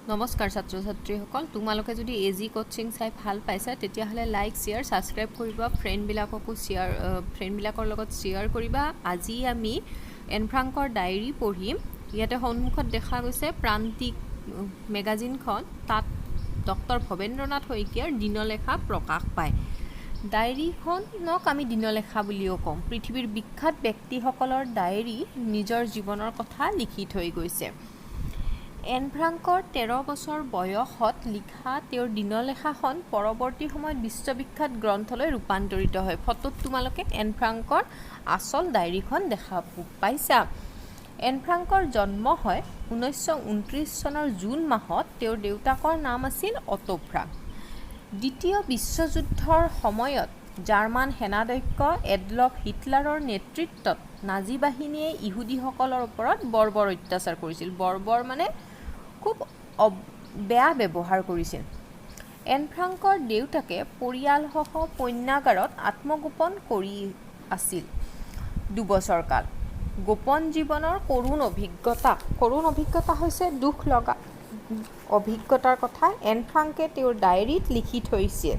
নমস্কাৰ ছাত্ৰ ছাত্ৰীসকল, তোমালোকে যদি এ জি কোচিং চাই ভাল পাইছা, তেতিয়াহ'লে লাইক, শ্বেয়াৰ, ছাবস্ক্ৰাইব কৰিবা, ফ্ৰেণ্ডবিলাককো শ্বেয়াৰ ফ্ৰেণ্ডবিলাকৰ লগত শ্বেয়াৰ কৰিবা। আজি আমি এন ফ্ৰাংকৰ ডায়েৰী পঢ়িম। ইয়াতে সন্মুখত দেখা গৈছে প্ৰান্তিক মেগাজিনখন। তাত ডক্টৰ ভৱেন্দ্ৰনাথ শইকীয়াৰ দিনলেখা প্ৰকাশ পায়। ডায়েৰীখনক আমি দিনলেখা বুলিও কওঁ। পৃথিৱীৰ বিখ্যাত ব্যক্তিসকলৰ ডায়েৰী, নিজৰ জীৱনৰ কথা লিখি থৈ গৈছে। এন ফ্ৰাংকৰ 13 বছৰ বয়সত লিখা তেওঁৰ দিনলেখাখন পৰৱৰ্তী সময়ত বিশ্ববিখ্যাত গ্ৰন্থলৈ ৰূপান্তৰিত হয়। ফটোত তোমালোকে এন ফ্ৰাংকৰ আচল ডায়েৰীখন দেখা পাইছা। এন ফ্ৰাংকৰ জন্ম হয় 1929 চনৰ জুন মাহত। তেওঁৰ দেউতাকৰ নাম আছিল অটো ফ্ৰাংক। দ্বিতীয় বিশ্বযুদ্ধৰ সময়ত জাৰ্মান সেনাধ্যক্ষ এডলফ হিটলাৰৰ নেতৃত্বত নাজী বাহিনীয়ে ইহুদীসকলৰ ওপৰত বৰ্বৰ অত্যাচাৰ কৰিছিল। বৰ্বৰ মানে খুব বেয়া ব্যৱহাৰ কৰিছিল। এন ফ্ৰাংকৰ দেউতাকে পৰিয়ালসহ পণ্যাগাৰত আত্মগোপন কৰি আছিল 2 বছৰ কাল। গোপন জীৱনৰ কৰুণ অভিজ্ঞতা, কৰুণ অভিজ্ঞতা হৈছে দুখ লগা অভিজ্ঞতাৰ কথা এন ফ্ৰাংকে তেওঁৰ ডায়েৰীত লিখি থৈছিল।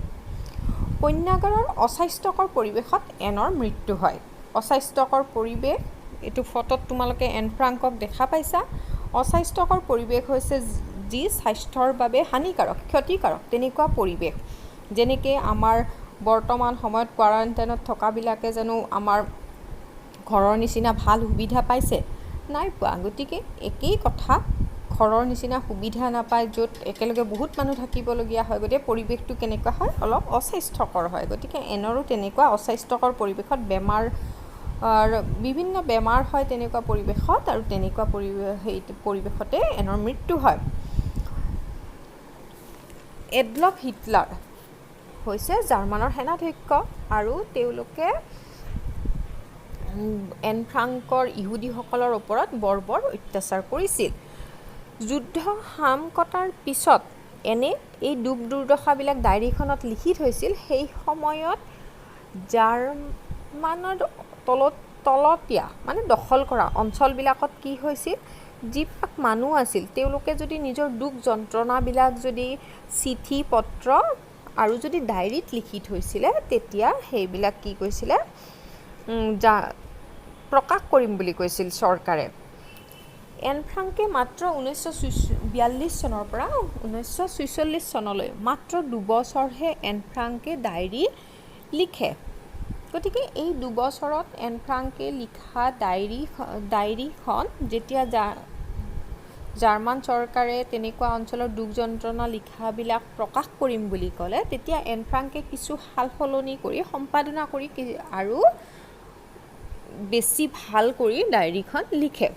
পণ্যাগাৰৰ অস্বাস্থ্যকৰ পৰিৱেশত এনৰ মৃত্যু হয়। অস্বাস্থ্যকৰ পৰিৱেশ, এইটো ফটোত তোমালোকে এন ফ্ৰাংকক দেখা পাইছা। অস্বাস্থ্যকৰ পৰিৱেশ হৈছে যি স্বাস্থ্যৰ বাবে হানিকাৰক, ক্ষতিকাৰক তেনেকুৱা পৰিৱেশ। যেনেকৈ আমাৰ বৰ্তমান সময়ত কোৱাৰেণ্টাইনত থকাবিলাকে জানো আমাৰ ঘৰৰ নিচিনা ভাল সুবিধা পাইছে? নাই পোৱা। গতিকে একেই কথা, ঘৰৰ নিচিনা সুবিধা নাপায়, য'ত একেলগে বহুত মানুহ থাকিবলগীয়া হয়। গতিকে পৰিৱেশটো কেনেকুৱা হয়? অলপ অস্বাস্থ্যকৰ হয়। গতিকে এনৰো তেনেকুৱা অস্বাস্থ্যকৰ পৰিৱেশত বেমাৰ, বিভিন্ন বেমাৰ হয় তেনেকুৱা পৰিৱেশত আৰু তেনেকুৱা সেই পৰিৱেশতে এনৰ মৃত্যু হয়। এডলফ হিটলাৰ হৈছে জাৰ্মানৰ সেনাধ্যক্ষ আৰু তেওঁলোকে এন ফ্ৰাংকৰ ইহুদীসকলৰ ওপৰত বৰ্বৰ অত্যাচাৰ কৰিছিল। যুদ্ধ শাম কটাৰ পিছত এনে এই দুখ দুৰ্দশাবিলাক ডায়েৰীখনত লিখি থৈছিল। সেই সময়ত জাৰ্মানৰ তলত তলতীয়া মানে দখল কৰা অঞ্চলবিলাকত কি হৈছিল, যিবিলাক মানুহ আছিল, তেওঁলোকে যদি নিজৰ দুখ যন্ত্ৰণাবিলাক যদি চিঠি পত্ৰ আৰু যদি ডায়েৰীত লিখি থৈছিলে, তেতিয়া সেইবিলাক কি কৈছিলে, যা প্ৰকাশ কৰিম বুলি কৈছিল চৰকাৰে। এন ফ্ৰাংকে মাত্ৰ 1942 চনৰ পৰা 1946 চনলৈ মাত্ৰ 2 বছৰহে এন ফ্ৰাংকে ডায়েৰী লিখে। গতিকে এই 2 বছৰত এন ফ্ৰাংকে লিখা ডায়েৰীখন যেতিয়া জাৰ্মান চৰকাৰে তেনেকুৱা অঞ্চলৰ দুখ যন্ত্ৰণা লিখাবিলাক প্ৰকাশ কৰিম বুলি ক'লে, তেতিয়া এন ফ্ৰাংকে কিছু সাল সলনি কৰি, সম্পাদনা কৰি আৰু বেছি ভাল কৰি ডায়েৰীখন লিখে।